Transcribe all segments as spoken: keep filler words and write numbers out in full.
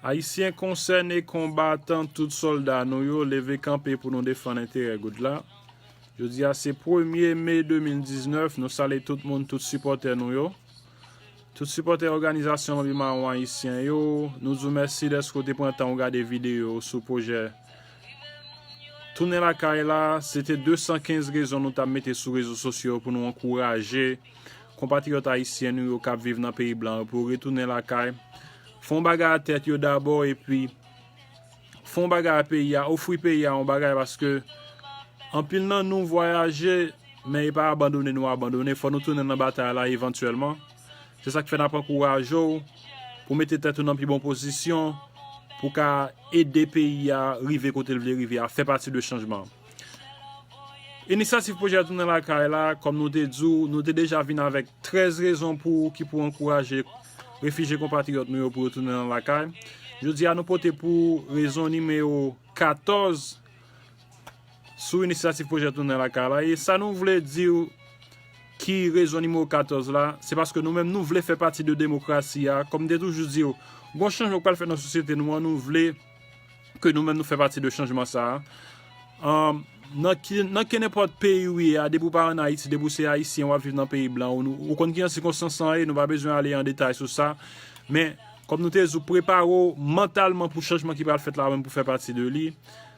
Ayisyen konsène, konbatan, tout sòlda nou yo, leve kanpe pou nou defann enterè goud la. Jodi a se premye me de mil diznèf, nou salye tout moun, tout sipòtè nou yo. Tout sipòtè òganizasyon Lanbi Mawon Ayisyen yo, nou di w mèsi dèske w te pran tan w gade videyo sou pwojè Tounen Lakay la. Se te de san kenz rezon nou t ap mete sou rezo sosyo pou nou ankouraje konpatriyòt ayisyen nou yo k ap viv nan peyi blan yo pou yo retounen lakay. Fè yon bagay a tèt yo dabò, epi fè yon bagay a peyi a, ofri peyi a yon bagay, paske anpil nan nou vwayaje, men e pa abandone nou abandone, fò nou tounen nan batay la evantyèlman. Se sa k fè n ap ankouraje w pou mete tèt ou nan pi bon pozisyon, pou ka ede peyi a rive kote l vle rive a, fè pati de chanjman an. Inisyativ pwojè Tounen Lakay la, kòm nou te di w, nou te deja vin avèk trèz rezon pou ki pou ankouraje refijye konpatriyòt nou yo pou yo tounen nan lakay. Jodi a, nou pote pou rezon nimewo katòz sou inisyativ pwojè Tounen Lakay la. E sa nou vle di w ki rezon nimewo katòz la, se paske nou menm nou vle fè pati de demokrasi a. Kòm m te toujou di w, gon chanjman k pral fèt nan sosyete nou an, nou vle ke nou menm nou fè pati de chanjman sa a. Ann, nan ki, nan kenenpòt peyi w ye a, depi w pa ann Ayiti, depi w se Ayisyen, w ap viv nan peyi blan, ou, ou konn kijan sikonstans lan ye, nou pa bezwen ale an detay sou sa. Men, kòm nou te di w, prepare w mantalman pou chanjman ki pral fèt la menm pou fè pati de li.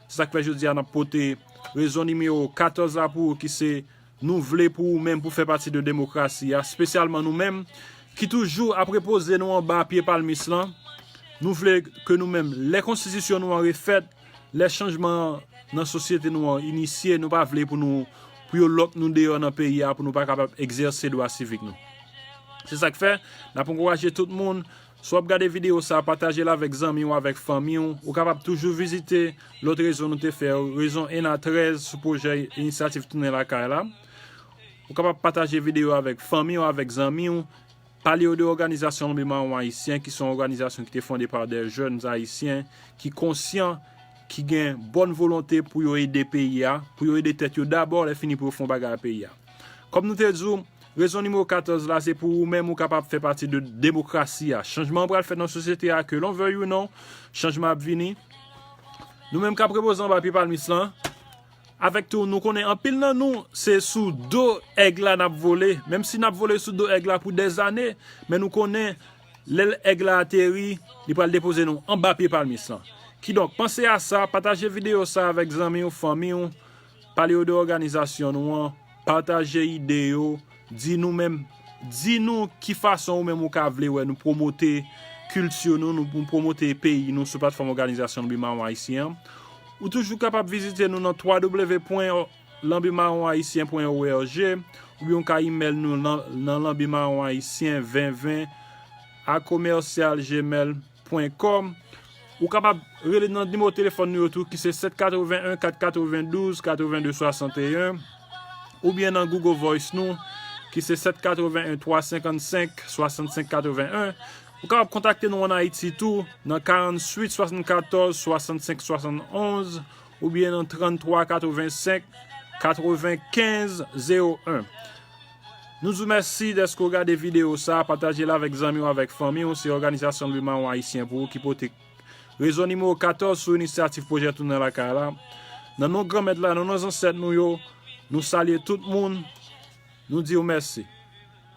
Se sa k fè jodi a n ap pote rezon nimewo katòz la pou ou, ki se nou vle pou ou menm pou fè pati de demokrasi a, espesyalman nou menm ki toujou ap repoze nou anba pye palmis lan. Nou vle ke nou menm, lè konstitisyon nou an refèt, lè chanjman nan sosyete nou an inisye, nou pa vle pou nou, pou yo lòk nou deyò nan peyi a, pou nou pa kapab egzèse dwa sivik nou. Se sa k fè, n ap ankouraje tout moun, si w ap gade videyo sa, pataje l avèk zanmi w, avèk fanmi w. Ou kapab toujou vizite lòt rezon nou te fè yo, rezon en a trèz sou pwojè inisyativ Tounen Lakay la. Ou kapab pataje videyo avèk fanmi w, avèk zanmi w. Pale yo de òganizasyon Lanbi Mawon Ayisyen, ki se yon òganizasyon ki te fonde pa de jèn ayisyen ki konsyan, ki gen bòn volonte pou yo ede peyi a, pou yo ede tèt yo dabò, lè fini pou yo fè yon bagay a peyi a. Kòm nou te di w, rezon nimewo katòz la, se pou ou menm ou kapab fè pati de demokrasi a. Chanjman an pral fèt nan sosyete a, ke l'on veuille ou non, chanjman ap vini. Nou menm k ap repoze anba pye palmis lan, avèk tou, nou konnen anpil nan nou, se sou do èg la n ap vole. Menm si n ap vole sou do èg la pou dèzane, men nou konnen lè èg la ateri, li pral depoze nou anba pye palmis lan. Kidonk, panse a sa, pataje videyo sa avèk zanmi w, fanmi w, pale yo de òganizasyon nou an, pataje ide yo, di nou menm, di nou ki fason ou menm ou ka vle wè nou pwomote kilti nou, nou pwomote peyi nou sou platfòm òganizasyon Lanbi Mawon Ayisyen an. Ou toujou kapab vizite nou nan twa w w w pwen lanbi mawon ayisyen pwen o r g, oubyen ou ka imèl nou nan, nan lanbi mawon ayisyen ven ven a commercial gmail pwen com. Ou kapab rele nan nimewo telefòn nou yo tou, ki se sèt katreven en, kat katrevendouz, katrevendouz, swasanteyen, oubyen nan Google Voice nou, ki se sèt katreven en, twa senkannsenk, swasannsenk katreven en. Ou kapab kontakte nou ann Ayiti tou, nan karanntuit swasannkatòz, swasannsenk swasannonz, oubyen nan tranntwa katrevensenk, katrevenkenz zewo en. Nou di w mèsi dèske w gade videyo sa a, pataje l avèk zanmi w, avèk fanmi w. Se òganizasyon Lanbi Mawon Ayisyen pou ou ki pote rezon nimewo katòz sou inisyativ pwojè Tounen Lakay la. Nan non Granmèt la, nan non zansèt nou yo, nou salye tout moun, nou di w mèsi.